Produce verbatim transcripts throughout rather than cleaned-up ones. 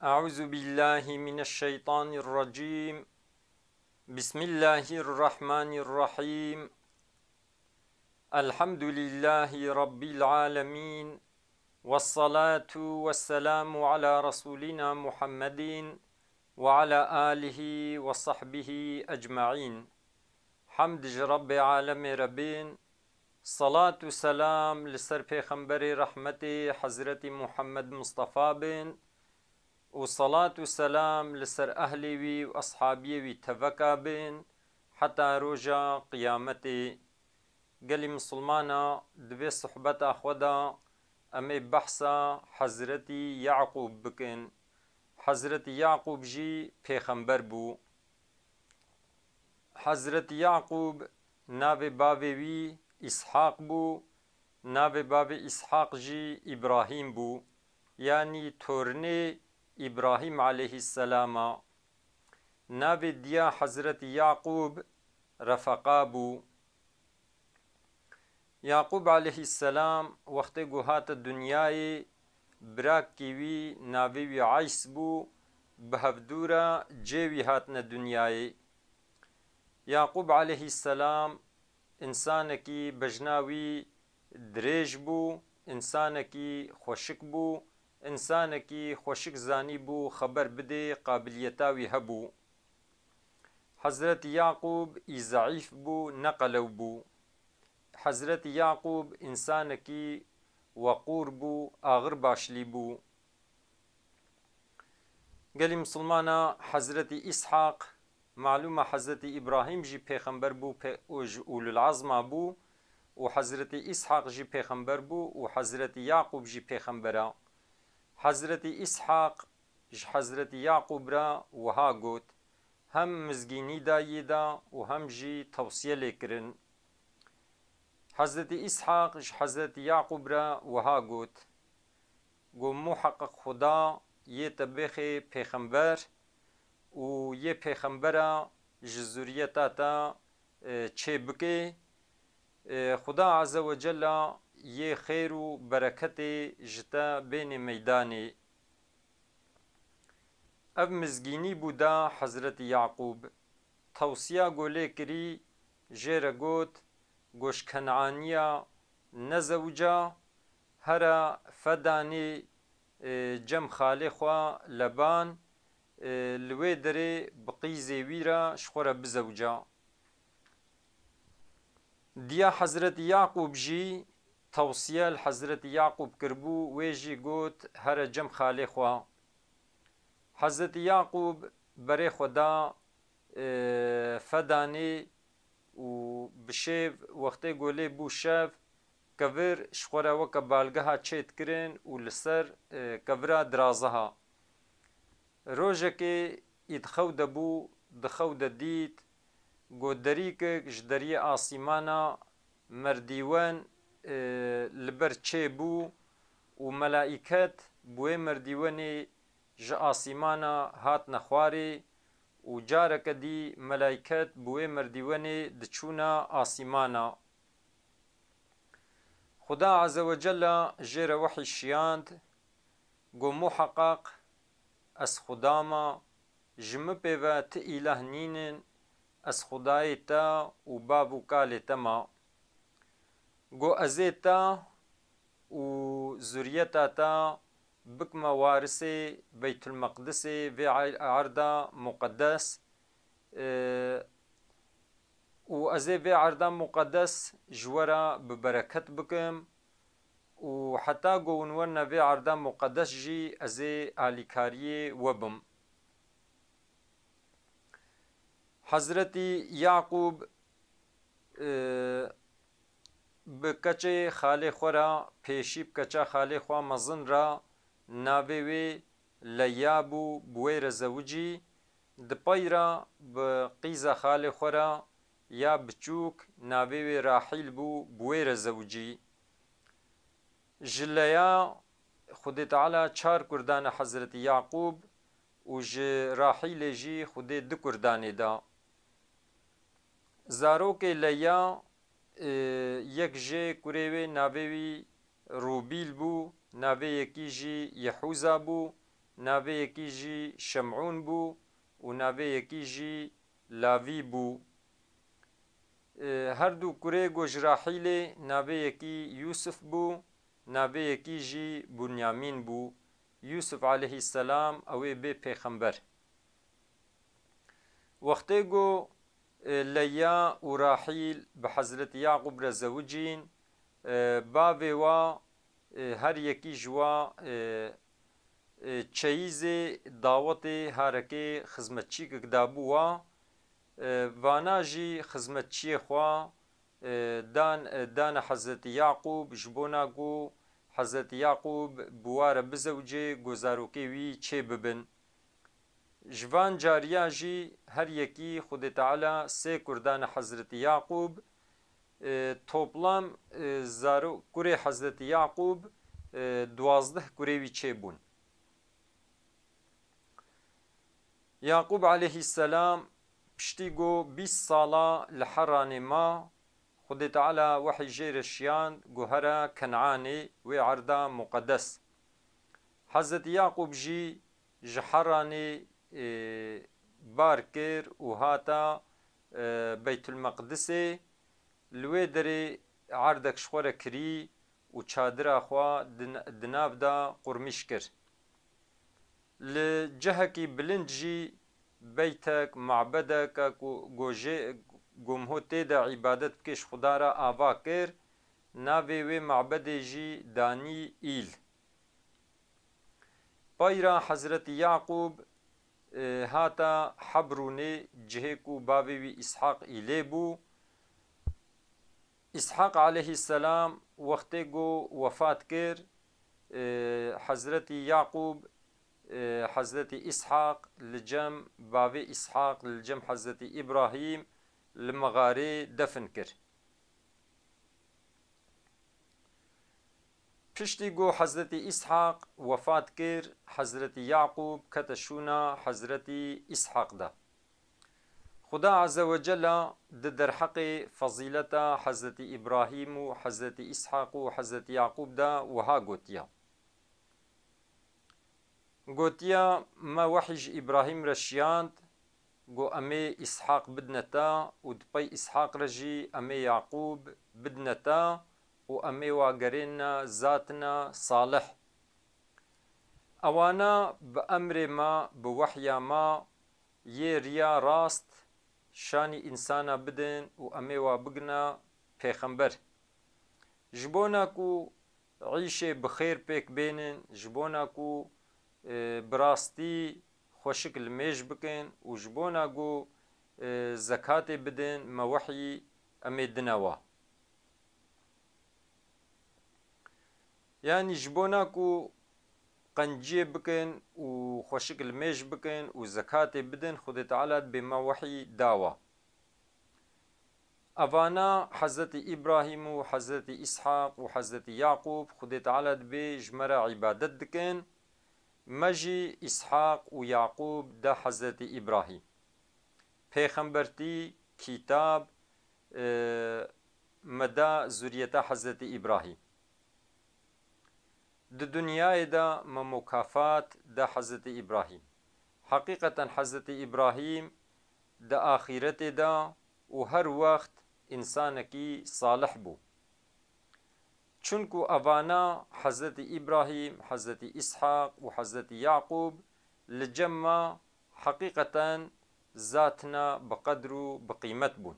أعوذ بالله من الشيطان الرجيم. بسم الله الرحمن الرحيم. الحمد لله رب العالمين. والصلاة والسلام على رسولنا محمد وعلى آله وصحبه أجمعين. Hemd ji Rebbê alemê re bên, salat û selam li ser Pêxemberê rehmetê Hezretî Muhammed Mistefa bên û salat û selam li ser ehlê wî û eshabiyê wî teveka bên heta roja qiyametê. Gelî misilmana, di vê sohbeta xwe de em ê behsa Hezretî Yaqûb bikin. Hezretî Yaqûb jî pêxember bû. Hezretî Yaqûb navê bavê wî Îshaq bû, navê bavê Îshaq jî Îbrahîm bû, yanî tornê Îbrahîm aleyhisselam a. Navê diya Hezretî Yaqûb Refeqa bû. Yaqûb aleyhisselam wextê ku hate dinyayê, birakî wî navê wî Eys bû, bi hevdû re cê wî hatine dinyayê. Yaqûb aleyhisselam însanekî bejna wî dirêj bû, însanekî xweşik bû, însanekî xweşik zanîbû xeber bidê, qabiliyeta wî hebû. Hezretî Yaqûb î zeîf bû, ne qelew bû. Hezretî Yaqûb însanekî weqûr bû, axir başlî bû. Gelî misilmana, Hezretî Îshaq, malûm e Hezretî Îbrahîm jî pêxember bû, pê-, û ji ulul azma bû û Hezretî Îshaq jî pêxember bû û Hezretî Yaqûb jî pêxember e. Hezretî Îshaq ji Hezretî Yaqûb re wiha got, hem mizgînî dayê de û hem jî tewsiye lê kirin. Hezretî Îshaq ji Hezretî Yaqûb re wiha got, got, muheqeq Xuda yê te bêxê pêxember û yê pêxembera ji zuriyeta te, e, çê bikê. E, Xuda Azze ve Cella yê xêr û bereketê ji te bênê meydanê. Ev mizgînî bû da Hezretî Yaqûb. Tewsiya ku lê kirî, jê re got, ku ji Kenaniya nezewca, here Fedanê, e, cem xalê xwe Leban, e, li wê derê bi qîzê wî re ji xwe re bizewca. Diya Hezretî Yaqûb jî tewsiye li Hezretî Yaqûb kiribû, wê jî got, here cem xalê xwe. Hezretî Yaqûb berê xwe da, e, Fedanê û bi şêv, wextê ku lê bû şev, kevir ji xwe re weke balgeha çê dikirin û li ser, e, kevira diraziha. Rojekê î di xew de bû, di xew de dît, ku derîkek ji deriyê asîmana merdîwen, e, li ber çê bû û melaîket bi wê merdîwenê ji asîmana hatine xwarê û careke dî melaîket bi wê merdîwenê diçûna asîmana. Xuda Azze ve Cella jê re wehî şiyand, got, muheqeq ez Xuda me, ji min pê ve ti îlah nînin, ez Xudayê te û bav û kalê te me. Got, ez ê te û zuriyeta te bikime warisê Beytulmeqdisê, vê erda muqedes, e, û ez ê vê erda muqedes ji we re bi bereket bikim û heta ku hûn werine vê erda muqedes jî ez ê alîkariyê we bim. Hezretî Yaqûb, e, bi keçê xalê xwe re, pêşî bi keça xalê xwe mezin re, navê wê Leya bû, bi wê re zewicî. Di pey re bi qîza xalê xwe re ya biçûk, navê wê Rahîl bû, bi wê re zewicî. Ji Leya Xwedê Teala çar kur dane Hezretî Yaqûb û ji Rahîlê jî Xwedê du kur danê da. Zarokê Leya, e, yek jê kurê wê navê wî Rûbîl bû, navê yekî jî Yehûza bû, navê yekî jî Şemûn bû û navê yekî jî Lavî bû. E, her du kurê ku ji Rahîlê, navê yekî Yûsif bû, navê yekî jî Bunyamîn bû. Yûsif aleyhisselam ew ê bê pêxember. Wextê ku, e, Leya û Rahîl bi Hezretî Yaqûb re zewicîn, e, bavê wa, e, her yekî ji wa, e, e, çeyîzê dawetê harekê xizmetçîkek dabû wa, e, vana jî xizmetçiyê xwe, e, dan, e, dane Hezretî Yaqûb, ji bona ku Hezretî Yaqûb bi wa re bizewicê, ku zarokê wî çê bibin. Ji van cariya jî her yekî Xwedê Teala sê kur dane Hezretî Yaqûb, e, toplam, e, zaro-, kurê Hezretî Yaqûb, e, duwazdeh kurê wî çêbûn. Yaqûb aleyhisselam piştî ku bîst sala li Heranê ma, Xwedê Teala wehî jê re şiyand ku here Kenanê, wê erda muqedes. Hezretî Yaqûb jî ji Heranê, e, bar kir û hata, e, Beytulmeqdisê, li wê derê erdek ji xwe re kirî û çadira xwe di, di nav de qurmîş kir. Li cihekî bilind jî beytek, mabedek ku, ku jê, ku miho tê de îbadet bike ji Xuda re ava kir, navê wê mabedê jî danî Îl. Peyra Hezretî Yaqûb, e, hata Hebrûnê, cihê ku bavê wî Îshaq Îlê bû. Îshaq aleyhisselam wextê ku wefat kir, e, Hezretî Yaqûb, e, Hezretî Îshaq li cem bavê Îshaq, li cem Hezretî Îbrahîm li mixarê defin kir. Piştî ku Hezretî Îshaq wefat kir, Hezretî Yaqûb kete şûna Hezretî Îshaq de. Xuda Azze ve Cella di derheqê fezîleta Hezretî Îbrahîm û Hezretî Îshaq û Hezretî Yaqûb de wiha gotiye. Gotiya, me wehî ji Îbrahîm re şiyand, got, em ê Îshaq bidine te û di pey Îshaq re jî em ê Yaqûb bidine te û em ê wa gerêne zatina salih. Ewana bi emrê me, bi wehya me yê riya rast şanî însana bidin û em ê wa bigina pêxember. Ji bona ku îşê bi xêr pêk bênin, ji bona ku, e, bi rastî xweşik li mêj bikin û ji bona ku, e, zekatê bidin, me wehî em ê dine wa. Yanî ji bona ku qenciyê bikin û xweşik li mêj bikin û zekatê bidin, Xwedê Teala dibê me wehî dawa. Evana Hezretî Îbrahîm û Hezretî Îshaq û Hezretî Yaqûb, Xwedê Teala dibê ji me re îbadet dikin, me jî Îshaq û Yaqûb da Hezretî Îbrahîm. Pêxembertî, kîtab, e, me da zuriyeta Hezretî Îbrahîm. Di dinyayê de me mukafat da Hezretî Îbrahîm. Heqîqeten Hezretî Îbrahîm di axîretê de û her wext însanekî salih bû. Çunku evana Hezretî Îbrahîm, Hezretî Îshaq û Hezretî Yaqûb li cem me heqîqeten zatina bi qedr û bi qîmet bûn.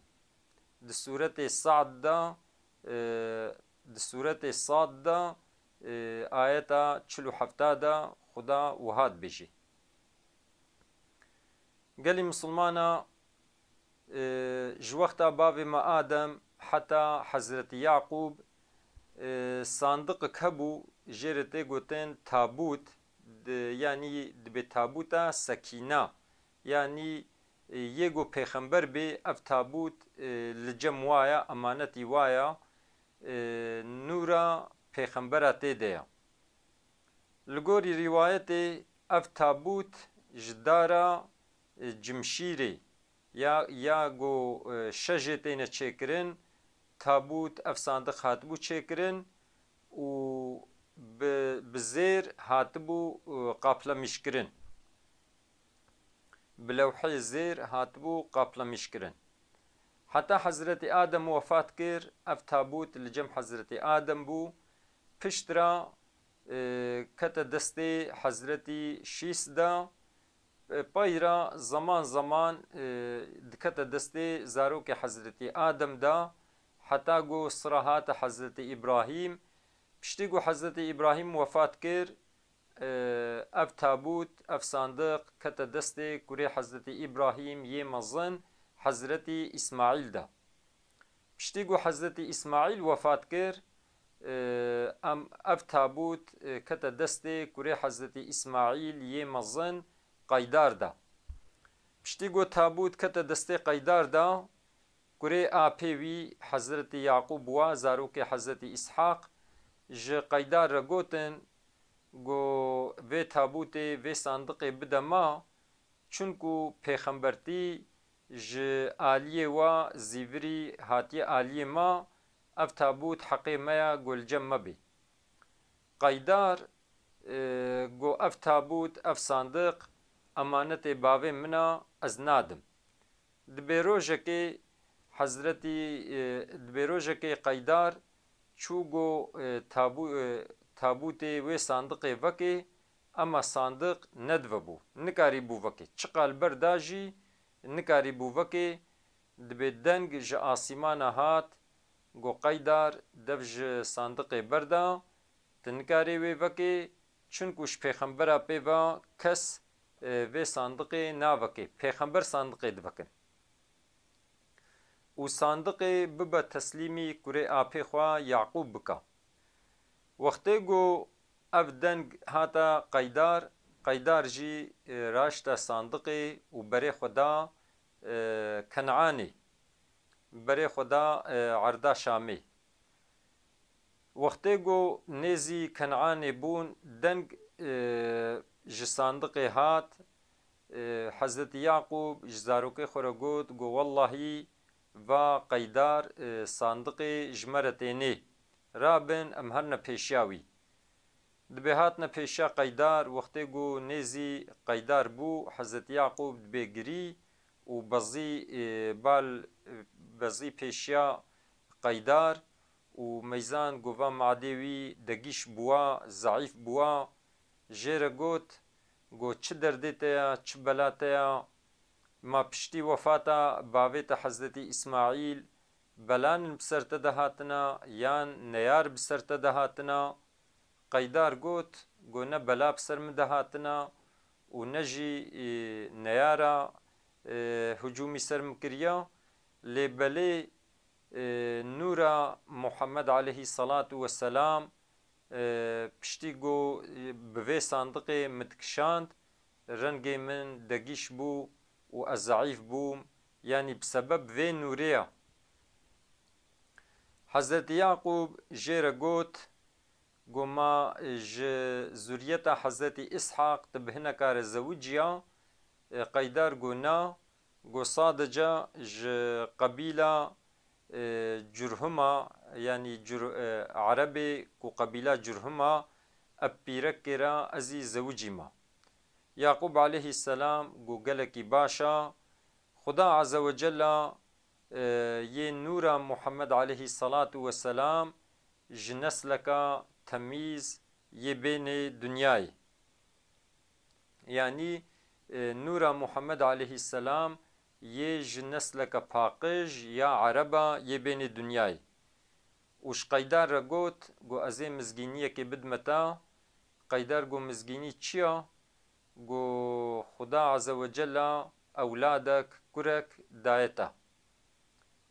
Di sûretê Sa'd de, e, di sûretê Sad de, e, ayeta çil û hefta de Xuda wiha dibêjî. Gelî misilmana, e, ji wexta bavê me Adem heta Hezretî Yaqûb, e, sandiqek hebû, jê re tê gotin tabût, di, yanî dibê tabûta sekîna. Yanî, e, yê ku pêxember bê, ev tabût, e, li cem wa ya, emanetî wa ya, e, nûra pêxembera tê de ya. Li gorî rîwayetê ev tabût ji dara, e, cimşîrê ya, ya ku, e, şejê têne çêkirin, tabût, ev sandiq hatibû çêkirin û bi, bi zêr hatibû, e, qaplemîşkirin. Bi lewhê zêr hatibû qaplemîşkirin. Heta Hezretî Adem wefat kir, ev tabût li cem Hezretî Adem bû. Pişt ra, e, kete destê Hezretî Şîs de. E, pey ra zeman zeman, e, dikete destê zarokê Hezretî Adem de, heta ku sira hate Hezretî Îbrahîm. Piştî ku Hezretî Îbrahîm wefat kir, e, ev tabût, ev sandiq kete destê kurê Hezretî Îbrahîm yê mezin, Hezretî Îsmaîl de. Piştî ku Hezretî Îsmaîl wefat kir, e, em, ev tabût, e, kete destê kurê Hezretî Îsmaîl yê mezin, Qeydar de. Piştî ku tabût kete destê Qeydar de, kurê apê wî Hezretî Yaqûb wa, zarokê Hezretî Îshaq, ji Qeydar re gotin, ku vê tabûtê, vê sandiqê bide ma, çunku pêxembertî ji aliyê wa zîvirî hatiye aliyê ma, ev tabût heqê me ya, ku li cem me bê. Qeydar, e, got, ev tabût, ev sandiq emanetê bavê min a, ez nadim. Dibê rojekê Hezretî, e, dibê rojekê Qeydar çû, got, e, tabû-, e, tabûtê wê sandiqê vekê, ema sandiq nedivebû, nikarîbû vekê. Çiqa li ber da jî nikarîbû vekê. Dibê deng ji asîmana hat, got, Qeydar, dev ji sandiqê berda, tu nikarê wê vekê, çunku ji pêxembera pê ve kes, e, vê sandiqê navekê. Pêxember sandiqê divekin. Û sandiqê bibe teslîmî kurê apê xwe Yaqûb bika. Wextê ku ev deng hata Qeydar, Qeydar jî, e, raşte sandiqê û berê xwe da, e, Kenanê. Berê xwe da, e, erda Şamê. Wextê ku nêzî Kenanê bûn, deng, e, ji sandiqê hat, e, Hezretî Yaqûb ji zarokê xwe re got, got, Wellahî, va Qeydar, e, sandiqê ji me re tênê. Rabin, em herine pêşiya wî. Dibê hatine pêşiya Qeydar, wextê ku nêzî Qeydar bû, Hezretî Yaqûb dibê girî û bezî, e, bal, e, bezî pêşiya Qeydar û meyzan, got, va madê wî degîş bûwa, zeîf bûwa, jê re got, got, çi derdê te ya, çi bela te ya? Ma piştî wefata bavê te Hezretî Îsmaîl belanin bi ser te de hatina, yan neyar bi ser te de hatina? Qeydar got, got, ne bela bi ser min de hatina û ne jî, e, neyara, e, hicûmî ser min kiriya, lê belê, e, nûra Muhammed aleyhî salatu we selam, e, piştî ku, e, bi vê sandiqê min dikişand, rengê min degîş bû û ez zeîf bûm, yanî bi sebeb vê nûrê ya. Hezretî Yaqûb jê re got, got, ma ji zuriyeta Hezretî Îshaq tu bi hineka re zewiciya? E, Qeydar got, na, got, sadece ji qebîla, e, Curhuma, yanî Cur-, e, Erebê ku qebîla Curhuma, ev pîrekê re ez î zewicîma. Yaqûb aleyhî selam got, gelekî baş a, Xuda Azze ve Cella, e, yê nûra Muhammed aleyhî salatu we selam ji nesleka temîz yê bênê dinyayê. Yanî, e, nûra Muhammed aleyhî selam yê ji nesleka paqij ya Ereba yê bênê dinyayê. Û ji Qeydar re got, got, ez ê mizgîniyekê bidime te. Qeydar got, mizgînî çi ya? Got, Xuda Azze ve Cella ewladek, kurek daye te.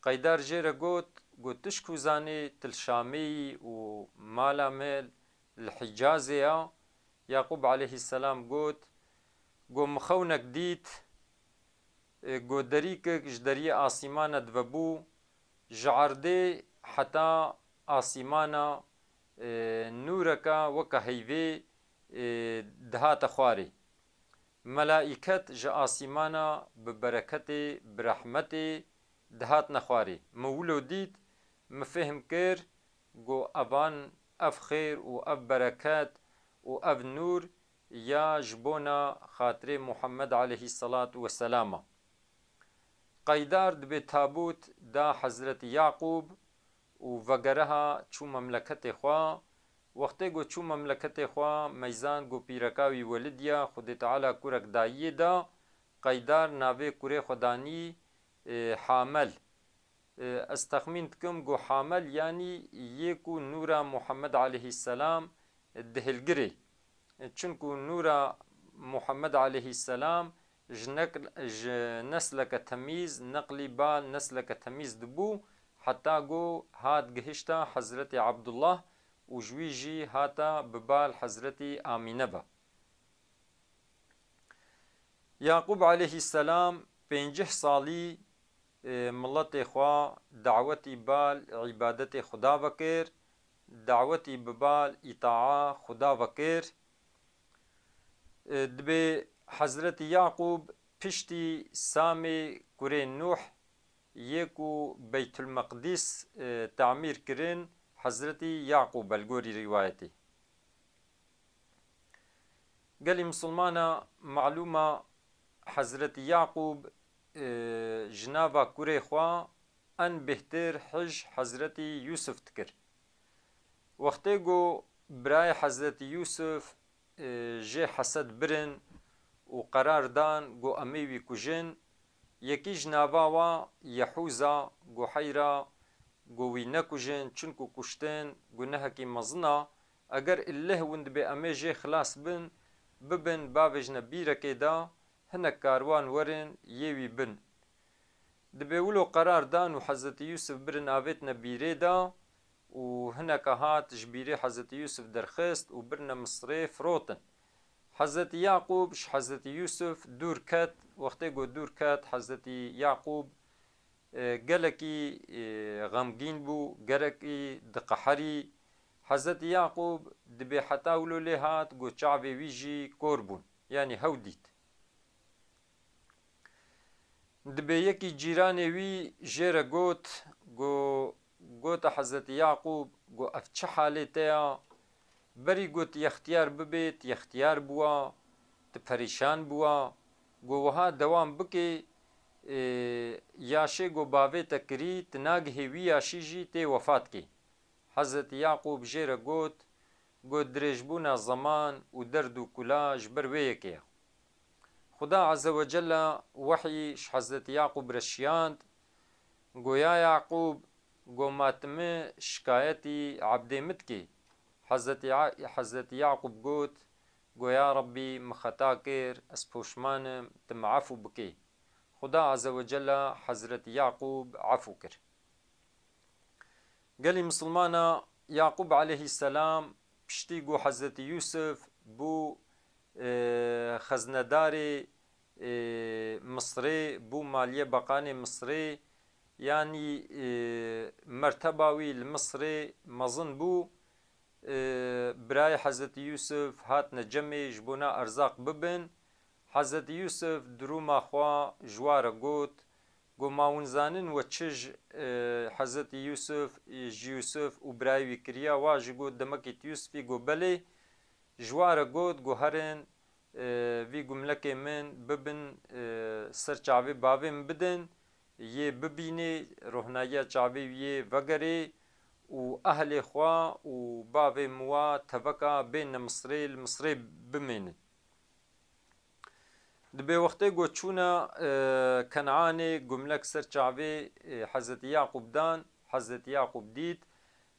Qeydar jê re got, got, tu ji ku zanî tu li Şamê yî û mala me li Hîcazê ya? Yaqûb aleyhî selam got, got, min xewnek dît, e, got, derîkek ji deriyê asîmana divebû, ji erdê heta asîmana, e, nûreka weke heyvê, e, dihate xwarê. Melaîket ji asîmana bi bereketê, bi rehmetê dihatine xwarê. Min wilo dît, min fêhm kir, got, evan ev xêr û ev bereket û ev nûr ya ji bona xatirê Muhammed aleyhisselatu vesselam e. Qeydar dibê tabût da Hezretî Yaqûb û vegereha çû memleketê xwe. Wextê ku çû memleketê xwe, meyzand ku pîreka wî Welid ya, Xwedê Teala kurek dayiyê da, Qeydar navê kurê xwe danî, e, Hamel. E, ez texmîn dikim ku Hamel yanî yê ku nûra Muhammed aleyhisselam dihilgirê. Çinku nûra Muhammed aleyhisselam ji nekl-, ji nesleke temîz, neqlî bal nesleke temîz dibû, heta ku hat gihişta Hezretî Abdullah û ji wî jî hata bi bal Hezretî Amîne ve. Yaqûb aleyhisselam pêncî salî, e, miletê xwe dawetî bal îbadetê Xuda vekir, dawetî bi bal îtaa Xuda vekir. E, dibê Hezretî Yaqûb piştî Samê kurê Nuh yê ku Beytulmeqdîs, e, tamîr kirin, Hezretî Yaqûb e li gorî rîwayetê. Gelî misilmana malûm e, Hezretî Yaqûb, e, ji nava kurê xwe en bêhtir hij Hezretî Yûsif dikir. Wextê ku birayê Hezretî Yûsif, e, jê hesed birin û qerar dan ku em ê wî kujin, yekî ji nava wa Yehûza ku heyra ku wî nekujin, çinku kuştin gunehekî mezin a, eger illeh win dibê em ê jê xilas bin, bibin, bavêjine bîrekê de, hinek karwan werin, yê wî bin. Dibê wilo qerar dan û Hezretî Yûsif birin avêtine bîrê de û hineka hat ji bîrê Hezretî Yûsif derxist û birine Misirê firotin. Hezretî Yaqûb ji Hezretî Yûsif dûr ket. Wextê ku dûr ket, Hezretî Yaqûb, e, gelekî, e, xemgîn bû, gelekî diqeherî. Hezretî Yaqûb dibê heta wilo lê hat ku çavê wî jî kor bûn, yanî hew dît. Dibê yekî cîranê wî jê re got, go, gota Hezretî Yaqûb, go, ev çi halê te ya? Berî got yextiyar bibê, tu yextiyar bûwa, tu perîşan bûwa. Go, wiha dewam bikê, e, yaşê go bavê te kirî, tu nagihê wî yaşî jî tê wefat kê. Hezretî Yaqûb jê re got, got, dirêjbûna zeman û derd û kula ji ber wê yekê ye. Xuda Azze ve Celle wehyî ji Hezretî Yaqûb re şiyand, go, ya Yaqûb, go, ma tu min şikayetî ebdê min dikî? Hezretî Ya-, Hezretî Yaqûb got, go, ya Rebbî, min xeta kir, ez poşman im, tu min efû bikê. Xuda Azze ve Celle Hezretî Yaqûb efû kir. Gelî misilmana, Yaqûb aleyhisselam piştî ku Hezretî Yûsif bû, e, xeznedarê, e, Misirê, bû maliyê beqanê Misirê, yanî, e, merteba wî li Misirê mezin bû, e, birayê Hezretî Yûsif hatine cemê ji bona erzaq bibin. Hezretî Yûsif durûma xwe ji wa re got, got, ma hûn zanin we çi ji, e, Hezretî Yûsif, e, ji Yûsif û birayê wî kiriya? Wa jî got, demekî tu Yûsifî? Got, belê. Ji wa re got, got, herin, e, vî gumlekê min bibin, e, ser çavê bavê min bidin, yê bibînê, rohnayiya çavê wî yê vegerê û ehlê xwe û bavê min wa teveka bêne Misirê, li Misirê bimênin. Dibê wextê ku çûne, e, Kenanê, gumlek ser çavê, e, Hezretî Yaqûb dan, Hezretî Yaqûb dît.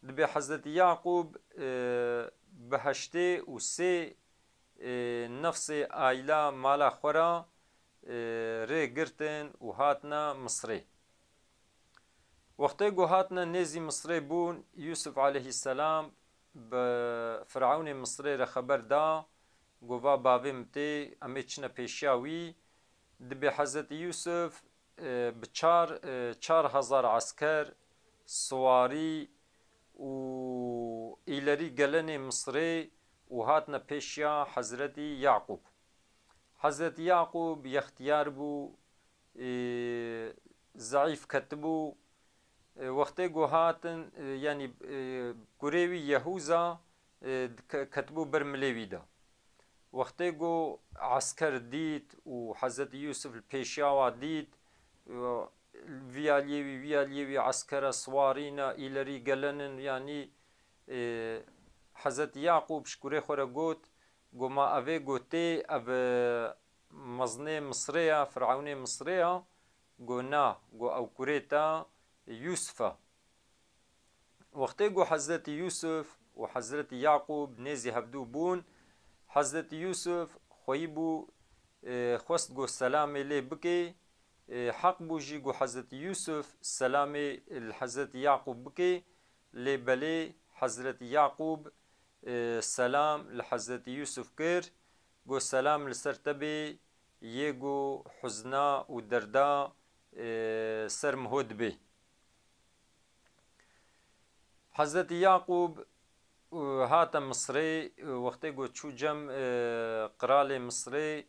Dibê Hezretî Yaqûb, e, bi heştê û sê, e, nefsê aîla mala xwe ra, e, rê girtin û hatine Misirê. Wextê ku hatine nêzî Misirê bûn, Yûsif aleyhisselam bi Firewnê Misirê re xeber da, got, va bavê min tê, em ê çine pêşiya wî. Dibê Hezretî Yûsif, e, bi çar, e, çar hezar esker, siwarî û îlerî gelenê Misirê û hatine pêşiya Hezretî Yaqûb. Hezretî Yaqûb yextiyar bû, e, zeîf ketibû, E, wextê ku hatin, e, yanî, e, kurê wî Yehûza, e, ke-, ketibû ber milê wî de. Wextê ku esker dît û Hezretî Yûsif li pêşiya wa dît, e, vî aliyê wî, vî aliyê wî eskera siwarî ne, îlerî gelenin, yanî, e, Hezretî Yaqûb ji kurê xwe re got, got, "Ma ev ê gotê, ev, e, mezinê Misrê ya, Firewnê Misrê ya?" Got, "Na." Got, "Ew kurê te Yûsif e." Wextê ku Hezretî Yûsif û Hezretî Yaqûb nêzî hevdû bûn, Hezretî Yûsif xweyî bû, e, xwest ku selamê lê bikê, e, heq bû jî ku Hezretî Yûsif selamê li Hezretî Yaqûb bikê, lê belê Hezretî Yaqûb, e, selam li Hezretî Yûsif kir, got, "Selam li ser te bê, yê ku huzna û derda, e, ser miho dibê." Hezretî Yaqûb, e, hate Misrê, e, wextê ku çû cem, e, qiralê Misrê,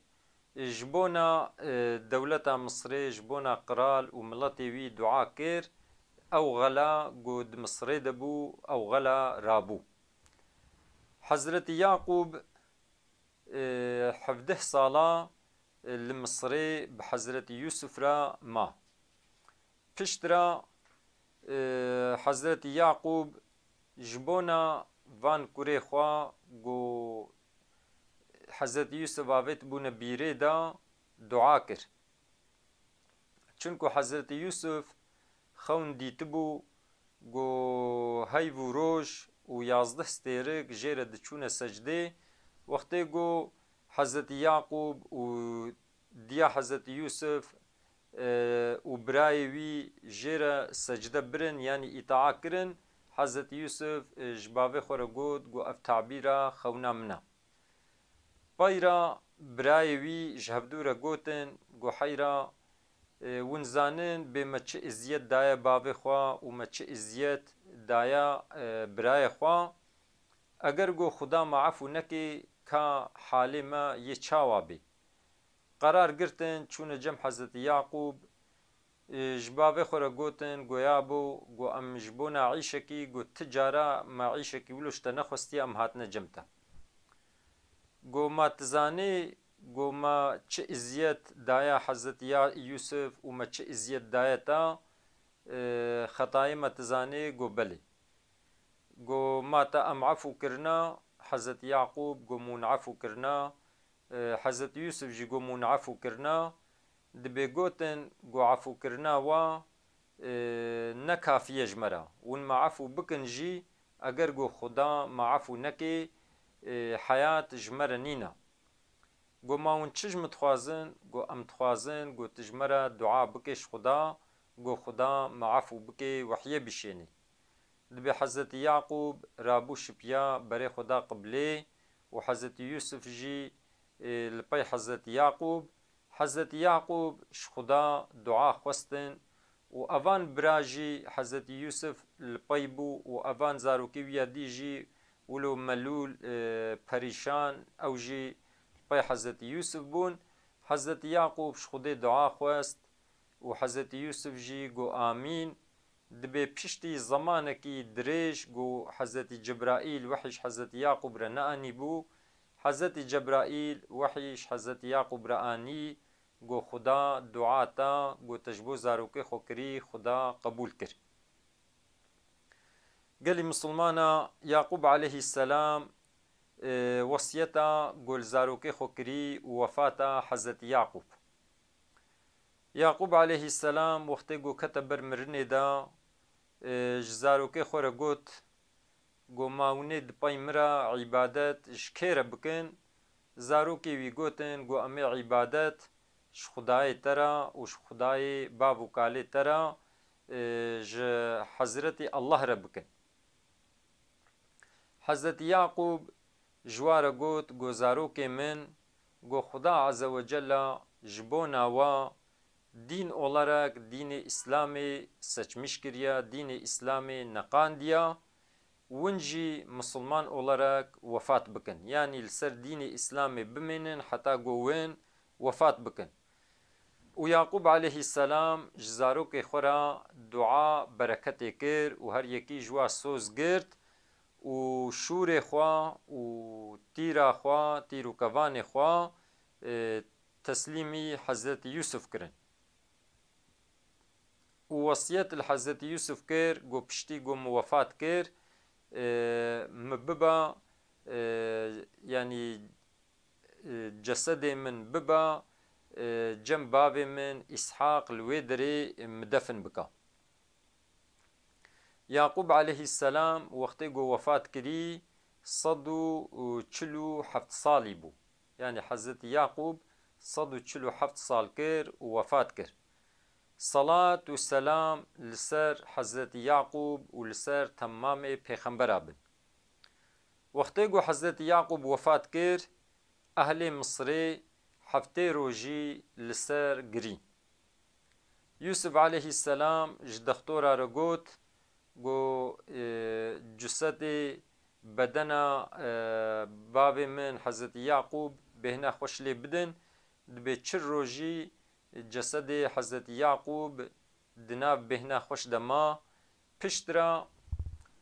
e, ji bona, e, dewleta Misrê, ji bona qiral û miletê wî dua kir, ew xela ku di Misrê de bû, ew xela rabû. Hezretî Yaqûb, e, hevdeh sala, e, li Misrê bi Hezretî Yûsif re ma. Piştre, e, Hezretî Yaqûb ji bona van kurê xwe ku Hezretî Yûsif avêt bûne bîrê de dua kir. Çunku Hezretî Yûsif xewn dîtibû, ku heyv û roj û yazdeh stêrik jê re diçûne secdê, wextê ku Hezretî Yaqûb û diya Hezretî Yûsif, e, û birayê wî jê re secde birin, yanî îtaa kirin, Hezretî Yûsif, e, ji bavê xwe re got, got, "Ev tabîra xewna min e." Pey re birayê wî ji hevdû re gotin, got, "Heyra, e, hûn zanin bê me çi eziyet daye bavê xwe û me çi eziyet daye, e, birayê xwe. Eger got Xuda me efû nekê, ka halê me yê çawa bê?" Qerar girtin, çûne cem Hezretî Yaqûb, e, ji bavê xwe re gotin, "Goya bo, got, em ji bona îşekî, got, ti cara me îşekî wilo ji te nexwestiye, em hatine cem te." Got, "Ma ti zanê, got, me çi eziyet daye Hezretî Ya-, Yûsif û me çi eziyet daye te, e, xetayê me ti zanê?" Got, "Belê." Got, "Ma te em efû kirina?" Hezretî Yaqûb got, "Min efû kirina." E, Hezretî Yûsif jî got, "Min efû kirina." Dibê gotin, got, "Efû kirina wa, e, ne kafî ye ji me re. Hûn me efû bikin jî, eger got Xuda me efû nekê, e, heyat ji me re nîne." Got, "Ma hûn çi ji min dixwazin?" Got, "Em dixwazin, got, tu ji me re dua bikê ji Xuda, got, Xuda me efû bikê, wehyê bişênê." Dibê Hezretî Yaqûb rabû şipiya berê xwe da qiblê û Hezretî Yûsif jî, e, li pey Hezretî Yaqûb. Hezretî Yaqûb ji Xuda dua xwestin û evan bira jî Hezretî Yûsif li pey bû û evan zarokê wî ya dî jî wilo melûl, e, perîşan, ew jî li pey Hezretî Yûsif bûn. Hezretî Yaqûb ji Xwedê dua xwest û Hezretî Yûsif jî got, "Amîn." Dibê piştî zemanekî dirêj ku Hezretî Cibraîl wehî ji Hezretî Yaqûb re neanîbû, Hezretî Cebraîl wehî ji Hezretî Yaqûb re anî, got, "Xuda dua te, got, te ji bo zarokê xwe kirî, Xuda qebûl kir." Gelî misilmana, Yaqûb aleyhisselam, e, wesiyeta ku li zarokê xwe kirî û wefata Hezretî Yaqûb. Yaqûb aleyhisselam wextê ku kete ber mirinê de, e, ji zarokê xwe re got, got, "Ma hûnê di pey min re îbadet ji kê re bikin?" Zarokê wî gotin, got, "Em ê îbadet ji Xwedayê te re û ji Xwedayê bav û kalê te re, e, ji Hezretî Allah re bikin." Hezretî Yaqûb ji wa re got, got, "Zarokê min, got, Xuda Azze ve Cella ji bona wa dîn olarak dînê Îslamê seçmiş kiriya, dînê Îslamê neqandiya, win jî misilman olarak wefat bikin. Yanî li ser dînê Îslamê bimênin heta ku win wefat bikin." Û Yaqûb aleyhisselam ji zarokê xwe re dua bereketê kir û her yekî ji wa soz girt û şûrê xwe û tîra xwe, tîr û kevanê xwe, e, teslîmî Hezretî Yûsuf kirin. Û wesiyet li Hezretî Yûsuf kir, got, piştî ku min wefat kir, e, min biba, e, yanî, e, cesedê min biba, e, cem bavê min Îshaq li wê derê, e, min defin bika. Yaqûb aleyhisselam wextê ku wefat kirî, sed û çil û heft salî bû. Yanî Hezretî Yaqûb sed û çil û heft sal kir û wefat kir. Salat û selam li ser Hezretî Yaqûb û li ser temamê pêxembera bin. Wextê ku Hezretî Yaqûb wefat kir, ehlê Misrê heftê rojî li ser girî. Yûsif aleyhisselam ji dextora re got, got, e, cusetê bedena, e, bavê min Hezretî Yaqûb bêhna xweş lê bidin, dibê çil rojî cesedê Hezretî Yaqûb di nav bêhna xweş de ma. Piştre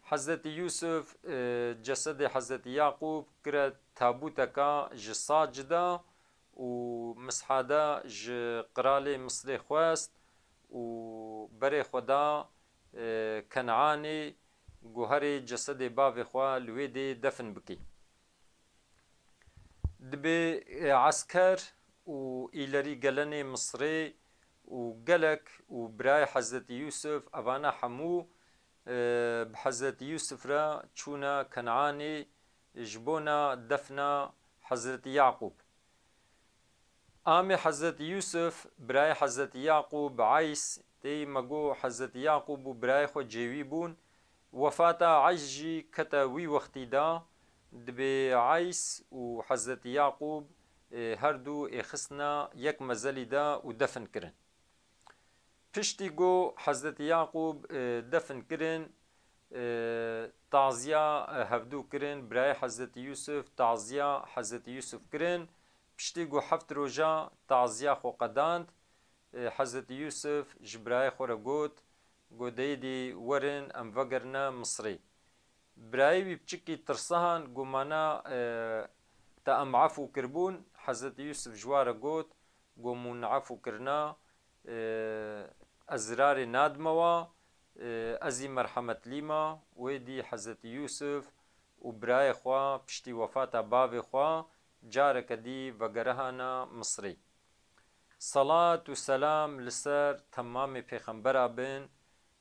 Hezretî Yûsif, e, cesedê Hezretî Yaqûb kire tabûteka ji sac de û mishada ji qiralê Misrê xwest û berê xwe da, e, Kenanê, ku herê cesedê bavê xwe li wê dê defin bikî. Dibê, e, esker û îlerîgelenê Misrê û gelek û birayê Hezretî Yûsif, evana hemû, e, bi Hezretî Yûsif re çûne Kenanê ji bona defna Hezretî Yaqûb. Amê Hezretî Yûsif, birayê Hezretî Yaqûb, Eys, tê me got Hezretî Yaqûb û birayê xwe cêwî bûn. Wefata Eys jî kete wî wextî de, dibê Eys û Hezretî Yaqûb, e, her du ê xistine yek mezelî de û defin kirin. Piştî ku Hezretî Yaqûb, e, defin kirin, e, taziya, e, hevdû kirin, birayê Hezretî Yûsif, taziya Hezretî Yûsif kirin. Piştî ku heft roja taziya xwe qedand, e, Hezretî Yûsif ji birayê xwe re got, got, "Deyîdî werin, em vegerine Misrê." Birayê wî piçikî tirsihan, got, "Mana, e, te em efû kiribûn?" Hezretî Yûsif ji wa re got, got, "Min efû kirina, e, ez zirarê nadime wa, e, ez î merhemetlî ma." Wê dî Hezretî Yûsif û birayê xwe piştî wefata bavê xwe careke dî vegerihana Misrê. Salat û selam li ser temamê pêxembera bin.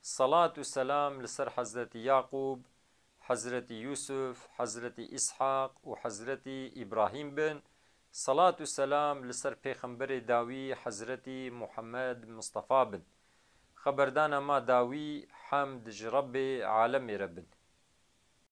Salat û selam li ser Hezretî Yaqûb, Hezretî Yûsuf, Hezretî Îshaq û Hezretî Îbrahîm bin. Salat û selam li ser pêxemberê dawî Hezretî Muhammed Mistefa bin. Xeberdana ma dawî, hemd ji Rebbê alemê re bin.